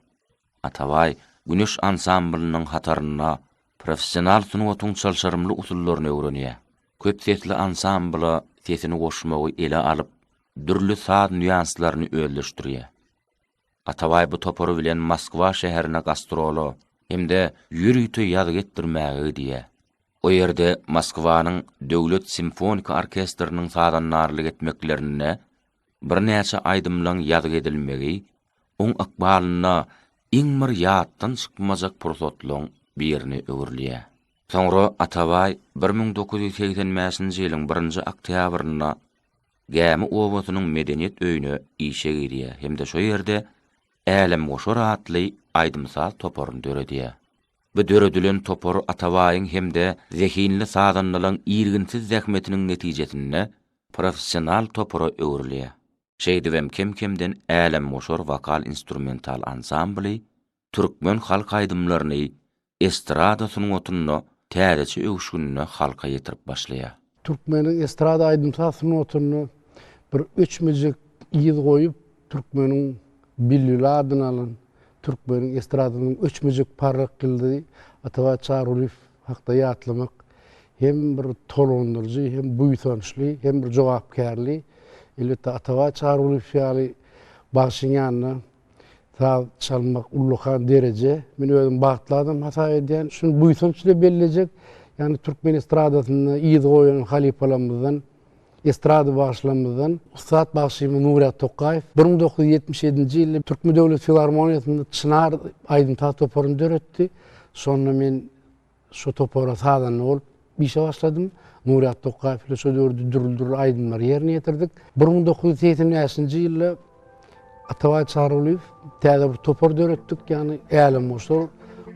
Atabaý Güneş ansamblynyň hatarynda Professional sungatyň çylşyrymly usullaryny öwrenýär. Köp sesli ansambla sesini goşmagy ele alyp, dürli saz nýuanslaryny özleşdirýär. Atabaý bu topary bilen Moskwa şäherine gastrola hem-de ýörite ýazgy etdirmäge gidýär. O ýerde Moskwanyň döwlet simfoniki orkestriniň sazandarlyk etmeklerinde birnäçe aýdymlaň ýazgy edilmegi oň ykbalynda iň bir ýatdan çykmajak pursatlaň birine öwrülýär. Soňra Atabaý 1985-nji ýylyň birinji oktýabrynda Gämi obasynyň medeniýet öýüne işe girýär hem-de şo ýerde Älemgoşar atly aýdym-saz toparyny döredýär. Bu döredilen topar Atabaýyň hem-de zehinli sazandalaň irginsiz zähmetiniň netijesinde professional topara öwrülýär. Şeýdibem kem-kemden Älemgoşar wokal-instrumental ansambly türkmen halk aýdymlaryny estrada sungatynda täzeçe öwüşginde halka ýetirip başlaýar. Türkmeniň estrada aýdym-saz sungatynda bir öçmejek yz goýup, türkmeniň bilbili adyny alan, türkmeniň estradasynyň öçmejek parrak ýyldyzy Atabaý Çarygulyýew hakda ýatlamak hem bir tolgundyryjy, hem buýsançly, hem bir jogapkärli. Elbetde, Atabaý Çarygulyýew ýaly bagşyň ýanynda Saz çalmak ullakan dereje. Men özüm bagtly adam hasap edýän. Şuny buýsanç bilen bellejek. Ýagny türkmen estradasynda yz goýan halypalarymyzdan, estrada bagşylarymyzdan ussat bagşymyz Nurýat Tokgaýew 1977-nji ýylda Türkmen döwlet filarmoniýasynda Çynar aýdym-saz toparyny döretdi. Şonda men Şo topara sazanda bolup işe başladym. Nuryat Tokgaýew bilen şo döwürde dürli-dürli aýdymlary ýerine ýetirdik. 1985-nji ýylda Atabaý Çarygulyýew täze bir topar döretdik, ýagny Älemgoşar.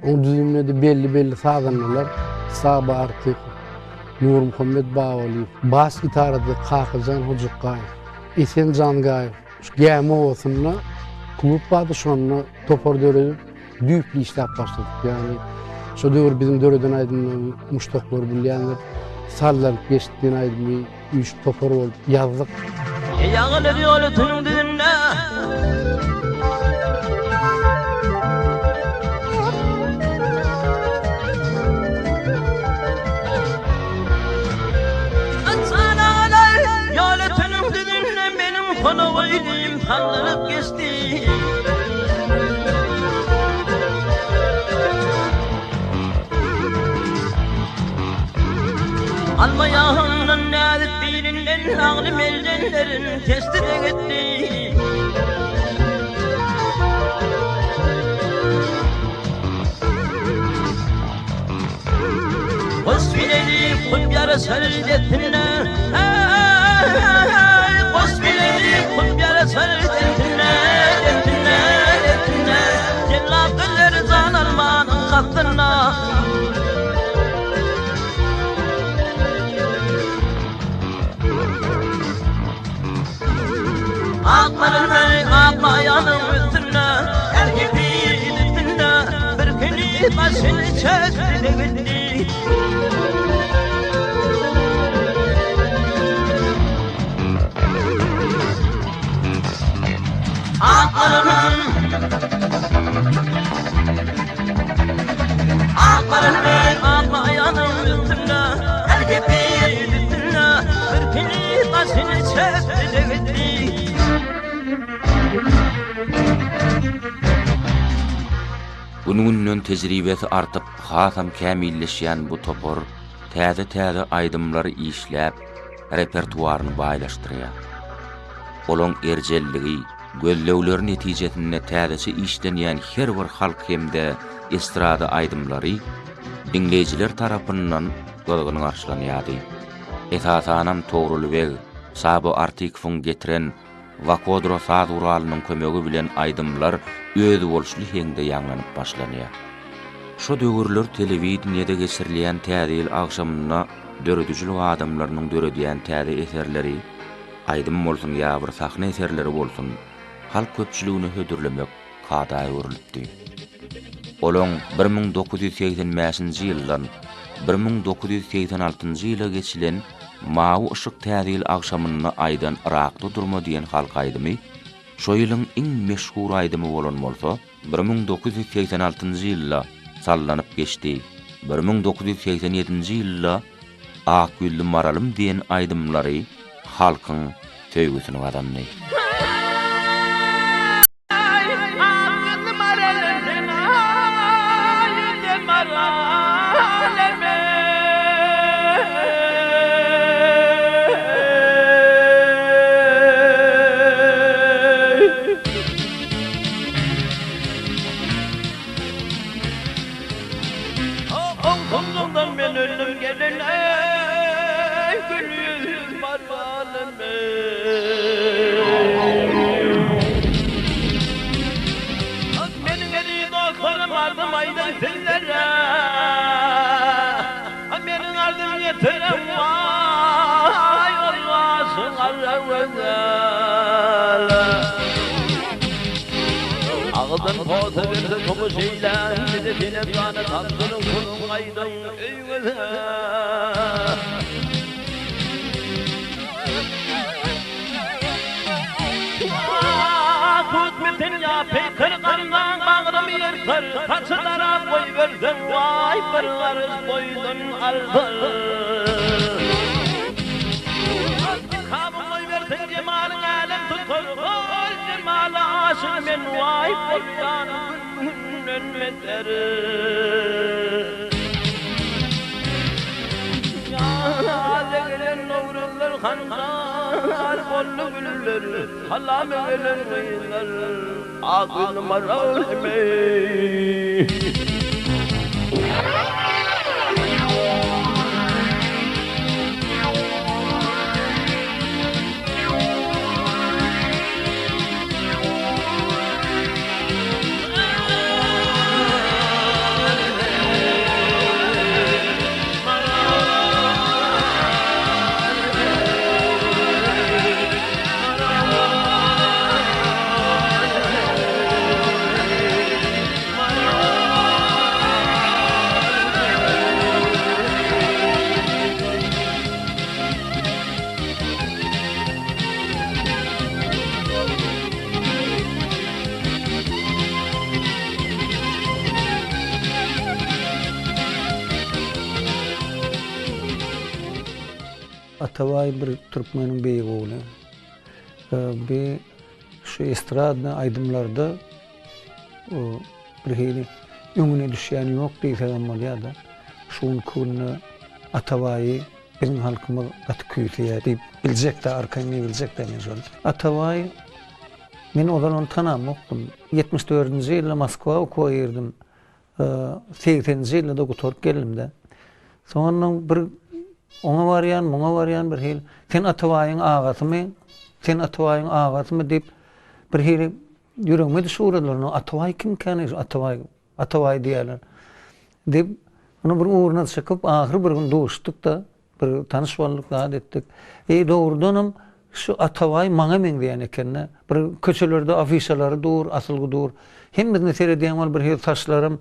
Oň düzüminde-de belli-belli sazandalar Saba Artykow, Nurmuhammet Babalyýew, bas gitarada Kakajan Hojukgaýew, Esen Jangaýew. Şu Gämi obasynda klub bardy, şonda topar döredip, düýpli işläp başladyk. Ýagny şo döwür biziň döreden aýdymlarymyzy muşdaklar bilýändir. Sallanyp geçdi diýen aýdymy üýşüp topar bolup ýazdyk. Ýagylyr ýoly tünüň düzünde. Ýoly tünüň düzünde meniň honow ilim sallanyp geçdi. Alma ýagyndan näzik bilinden Agly meljenlerin kesdi-de gitdi. Hoş bileli hut ýaraşar destine Hoş bileli hut ýaraşar destine Destine, destine Jellap geler jan almanyň kastyna Akmaly akmaýanyň üstünde Her gepi üstünde Bir güni başyny çekdi gitdi Akmalynyň Akmalynyň akmaýanyň üstünde Her gepi üstünde Bir güni başyny çekdi gitdi Gün-günden tejribesi artyp, hasam kämilleşýän bu topar täze-täze aýdymlary işläp, repertuaryny baýlaşdyrýar. Olaň erjelligi, gözlegleri netijesinde täzeçe işlenýän her bir halk hem-de estrada aýdymlary diňleýjiler tarapyndan gyzgyn garşylanýardy. Esasanam Togrul beg, Sabo Artykowyň getiren Wakodro saz guralynyň kömegi bilen aýdymlar özboluşly heňde ýaňlanyp başlanýar. Şo döwürler telewideniýede geçirilýän Täze ýyl agşamynda döredijilik adamlarynyň döredýän täze eserleri, aýdym bolsun ýa bir sahna eserleri bolsun, halk köpçüligine hödürlemek kada öwrülipdi. Olaň 1985-nji ýyldan 1986-njy ýyla geçilen Mawy yşyk Täze ýyl agşamynda aýdan Yrakda durma diýen halk aýdymy şo ýylyň iň meşhur aýdymy bolan bolsa, 1986-njy ýylda Sallanyp geçdi. 1987-nji ýylda Ak ýüzli Maralym diýen aýdymlary halkyň söýgüsini gazandy. Owsunlyňdan men öldüm gelin eý Gül ýüzli maralym eý Meniň eziz dostlarym ardym aýdyn sizlere Meniň ardym ýetirem waý Olmasyn Garragözel. Agyzdan posa berse tomuş eýlän, Bize senem jana tabşyryň puluň gaýdyň öýüňize. Tut sen ýa peýker gamdan bagrymy ýyrtar, Saçy darap goýberseň waý bir garyş boýdan alsyn. Nikabyň goýberseň jemalyň älem tutar, Ol jemala aşyk men waý bolýan gün-günden beter. Ýaza gelen nowruzlar hanjar boldy güller, Salama gelen gyzlar ak ýüzli maral eý. Atabaý bir türkmeniň beýik ogly. Bi şu estradny aýdymlarda bir hili öňüne düşýän ýok diýsegem bolýar-da. Şu günki günde Atabaýy Biziň halkymyz gaty küýseýär diýip biljek-dä, arkaýyn diýibiljek-dä men şony. Atabaý, men ozal ony tanamokdym. 74-nji ýylda Moskwa okuwa girdim. Segseninji ýylda-da gutaryp geldim-de. Soňundan bir oňa barýan, muňa barýan bir hili, Sen Atabaýyň agasymy? Sen Atabaýyň agasymy? diýip, bir hili ýüregime düşüp ugradylar. Atabaý kimkäni şu Atabaý? Atabaý diýýärler. Diýip, onuň bir ugruna çykyp, ahyry bir gün duşduk-da, bir tanyş bolduk, zat etdik. Eý, dogrudanam, şu Atabaý maňa meňzeýän eken-dä. Bir köçelerde afişalary dur, asylgy dur. Hemmesine seredýän bolup, birhili saçlaram,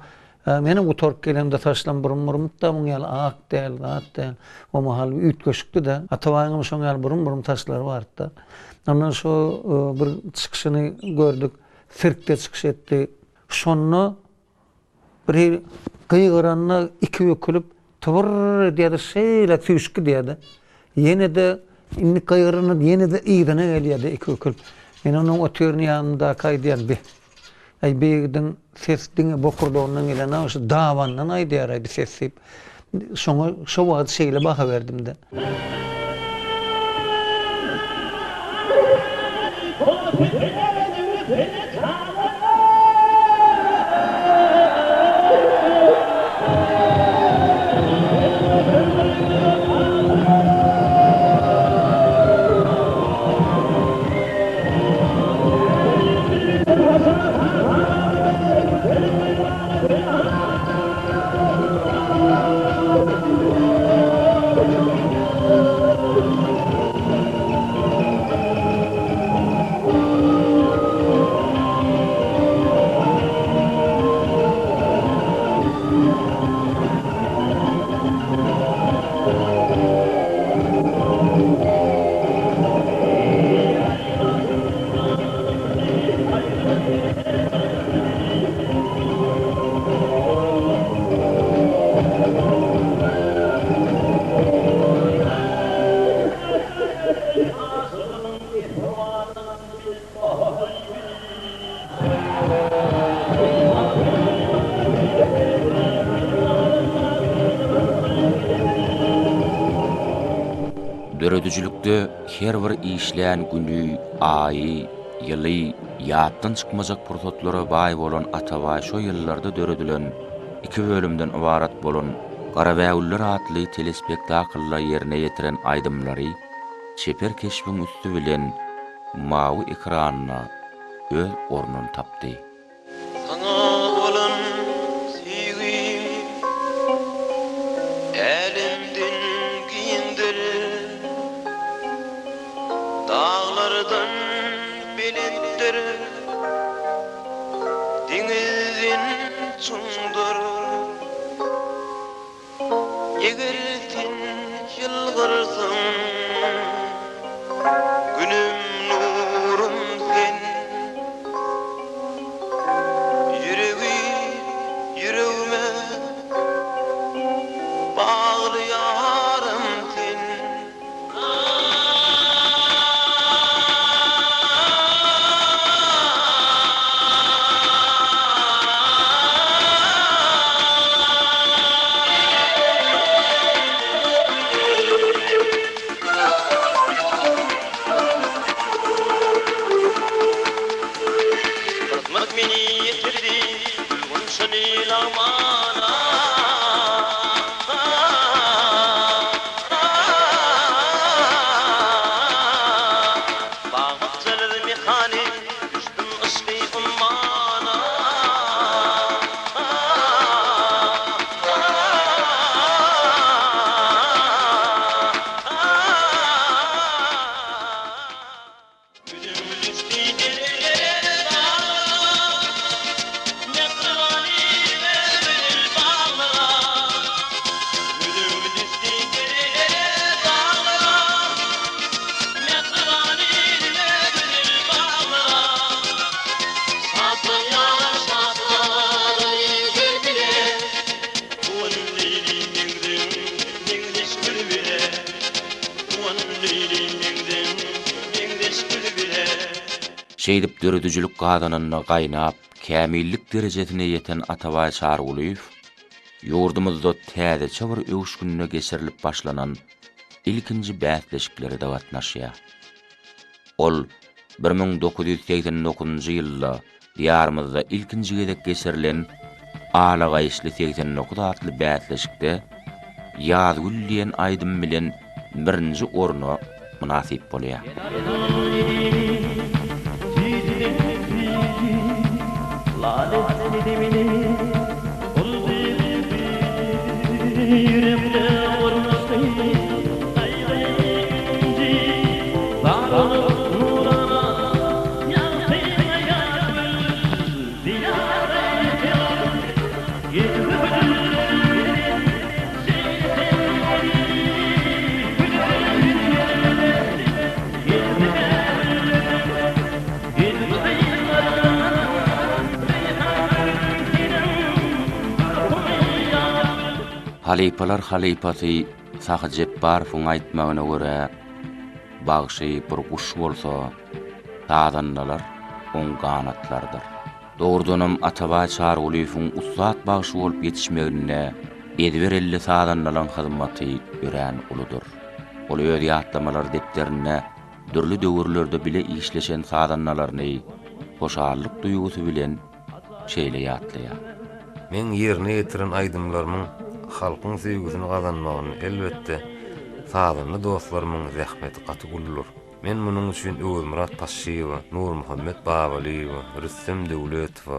menem gutaryp gelemde saçlam burum-burumyt-da, muň ýaly ak däl, zat däl. O mahal üýtgeşikdi-de. Atabaýyňam şoň ýaly burum-burum saçlary bardy-da. Ondan şu bir çykyşyny gördük. Sirkde çykyş etdi. Şonda bir gygyranda iki bükülip tybyrr edýärdi, şeýle süýşüp gidýärdi. Ýene-de indi gygyranda ýene-de yzyna gelýärdi iki bükülip. Men onuň otyryn ýanyndaky aýdýan, Bi, äý, bi ýigidiň ses diňe bokurdagyndan gelenok, şu dabandan aýdýar-aý bi ses diýip, şoňa şo wagt şeýle baha berdim-de. Döredijilikde her bir işlän güni, aýy, ýyly ýatdan çykmajak pursatlara baý bolan Atabaý şo ýyllarda döredilen iki bölümden ybarat bolan Garabägüller atly telespektaklda ýerine ýetiren aýdymlary çeper keşbiň üsti bilen mawy ekranda öz ornuny tapdy. Saňa bolan söýgim älemden giňdir, Daglardan belentdir, deňizden çuňdur. Eger sen ýylgyrsaň, Günüm, nurum sen. Ýüregi ýüregime bagly ýarym sen. Kysmat meni ýetirdi gül-gunçaly lagmana. Bag-bakjalar mekany, düşdüm yşky ummana. Şeýdip döredijilik gazanynda gaýnap, kämillik derejesine ýeten Atabaý Çarygulyýew ýurdumyzda täzeçe bir öwüşginde geçirilip başlanan ilkinji bäsleşiklere-de gatnaşýar. Ol 1989-njy ýylda Diýarymyzda ilkinji gezek geçirilen Ala gaýyşly 89 atly bäsleşikde Ýazgül diýen aýdym bilen birinji orna mynasyp bolýar. Halypalar halypasy Sahy Jepbarowyň aýtmagyna görä, bagşy bir guş bolsa, sazandalar oň ganatlarydyr. Dogrudanam Atabaý Çarygulyýewiň ussat bagşy bolup ýetişmeginde ezber elli sazandalaň hyzmaty örän uludyr. Ol öz ýatlamalar depderinde dürli döwürlerde bile işleşen sazandalaryny hoşallyk duýgusy bilen şeýle ýatlaýar. Meň ýerine ýetiren aýdymlarymyň halkyň söýgüsini gazanmagynda, elbetde, sazanda dostlarymyň zähmeti gaty uludyr. Men munuň üçin Öwezmyrat Paşşyýewe, Nurmuhammet Babalyýewe, Rüstem Döwletowa,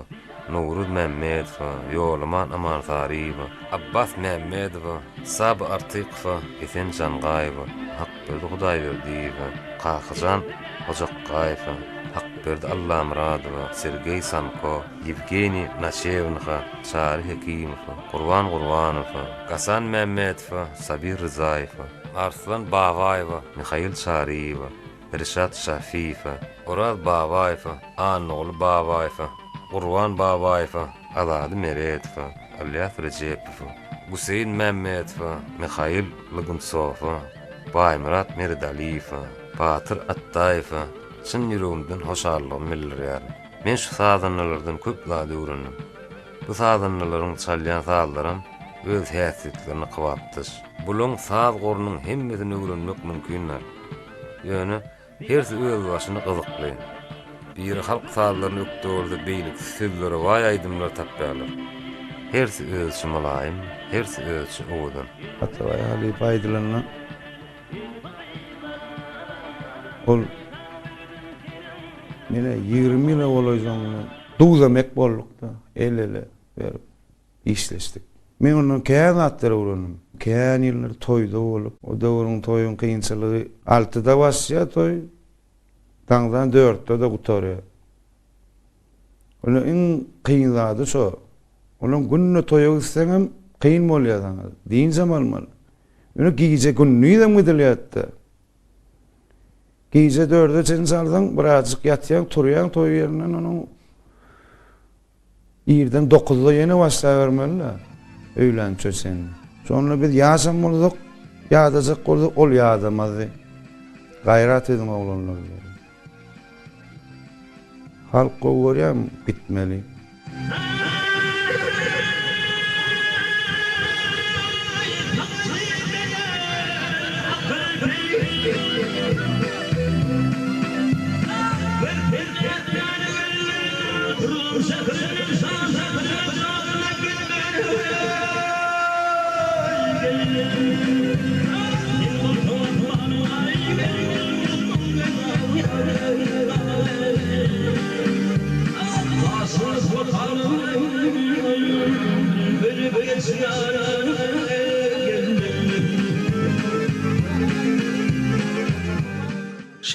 Nowruz Mämmedowa, Ýolaman Amansaryýewe, Abbas Mämmedowa, Saba Artykowa, Esen Jangaýewe, Hakberdi Hudaýberdiýewe, Kakajan Hojakgaýewe, Hakberdi Allamyradowa, Sergeý Sanko, Ýewgeniý Naçewnyha, Çary Hekimowa, Gurban Gurbanowa, Gasan Mämmedowa, Sabir Ryzaýewe, Arslan Babaýewa, Mihail Çaryýewa, Rişat Şafiýewe, Oraz Babaýewe, Annaguly Babaýewe, Gurban Babaýewe, Azady Meredowa, Ylýas Rejepowa, Guseýin Mämmedowa, Mihail Lygunsowa, Baýmyrat Meredalyýewe, Batyr Atdaýewe çyn ýüregimden hoşallygymy bildirýärin. Men şu sazandalardan köp zat öwrendim. Bu sazandalaryň çalýan sazlaram öz häsiýetlerine kybapdaş. Bulaň saz gorunyň hemmesini öwrenmek mümkin däl. Ýöne hersi özbaşyna gyzykly. Biri halk sazlaryna ökde bolsa, beýlekisi sözlere baý aýdymlar tapýarlar. Hersi özüçe mylaýym, hersi özüçe owadan. Atabaý halypa aýdylanda ol mene 20 ýyla golaý soň bilen duz-emek bolduk-da, el-ele berip. Işleşdik. Men ondan kän zatlar öwrendim. Kän ýyllar toýda bolup, o döwrüň toýuň kynçylygy altyda başlaýar toý, daňdan dörtde-de gutarýar. Onda iň kyn zady şo. Ondan günde toýa gitseňem kyn bolýar saňa. Dynjam almaly. Ýöne gije gündizem gidilýärdi. Gije dörde çenli çalsaň, birazjyk ýatýaň, turýaň toý ýerinden onuň Irden dokuzda ýene başlabermeli-dä, öýlänçä çenli. Şonda biz ýaşam bolsak, ýadajak bolsak, ol ýadamazdy. Gaýrat ediň oglanlar diýerdi. Halk gowy görýärmi, gitmeli.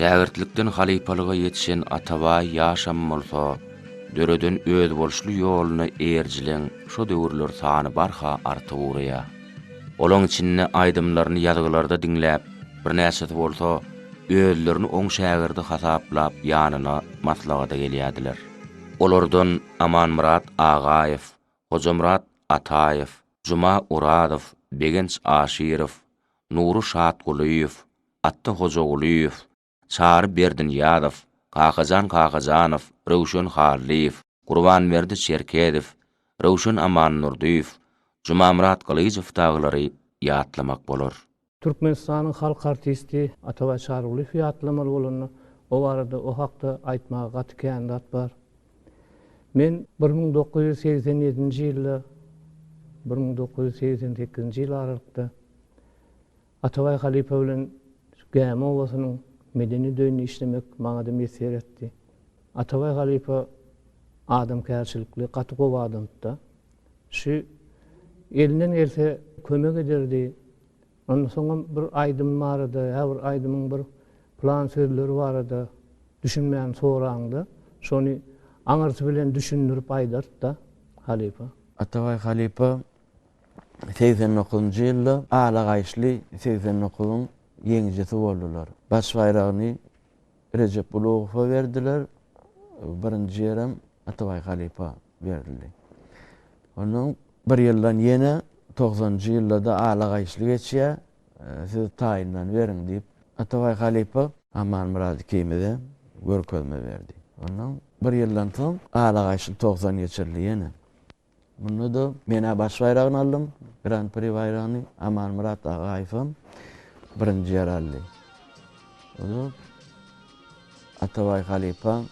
Şägirtlikden halypalyga ýetişen Atabaý ýaşam bolsa, döreden özboluşly ýoluna eýerijileň şo döwürler sany barha artyp ugraýar. Olaň içinde aýdymlaryny ýazgylarda diňläp, birnäçesi bolsa özlerini oň şägirdi hasaplap ýanyna maslahata gelýärdiler. Olardan Amanmyrat Agaýew, Hojamyrat Ataýew, Juma Orazow, Begenç Aşyrow, Nury Şatgulyýew, Atda Hojagulyýew, Çary Berdinyýazow, Kakajan Kakajanow, Röwşen Hallyýew, Gurbanberdi Çerkezow, Röwşen Amandurdyýew, Jumamyrat Gylyjow dagylary ýatlamak bolar. Türkmenistanyň halk artisti Atabaý Çarygulyýewi ýatlamaly bolanda, o barada, o hakda aýtmaga gaty kän zat bar. Men 1987-nji ýylda, 1988-nji ýyl aralykda Atabaý halypa bilen şu Gämi obasynyň medeniýet öýünde işlemek maňa-da miýesser etdi. Atabaý halypa adamkärçilikli, gaty gowy adamdy-da. Şu elinden gelse kömek ederdi. Ondan soňam bir aýdym barada ýa bir aýdymyň bir plan sözleri barada düşünmän soraňda, şony aňyrsy bilen düşündirip aýdardy-da halypa. Atabaý halypa 89-njy ýylda Ala gaýyşly 89-yň ýeňijisi boldular. Baş baýragyny Rejep Ulugowa berdiler, birinji ýerem Atabaý halypa berildi. Ondan bir ýyldan ýene togsanynjy ýylda-da Ala gaýyşly geçýär, siz taýynlany beriň diýip, Atabaý halypa Amanmyrat ikimize görkezme berdi. Ondan bir ýyldan soň Ala gaýyşly 90 geçirildi ýene. Munda-da men-ä baş baýragyny aldym, Gran-pri baýragyny, Amanmyrat Agaýewem birinji ýer aldy. O-da Atabaý halypa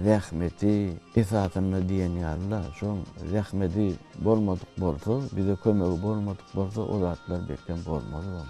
zähmeti esasynda diýen ýaly-da, şoň zähmeti bolmadyk bolsa, bize kömegi bolmadyk bolsa, o zatlar belkem bolmazdam.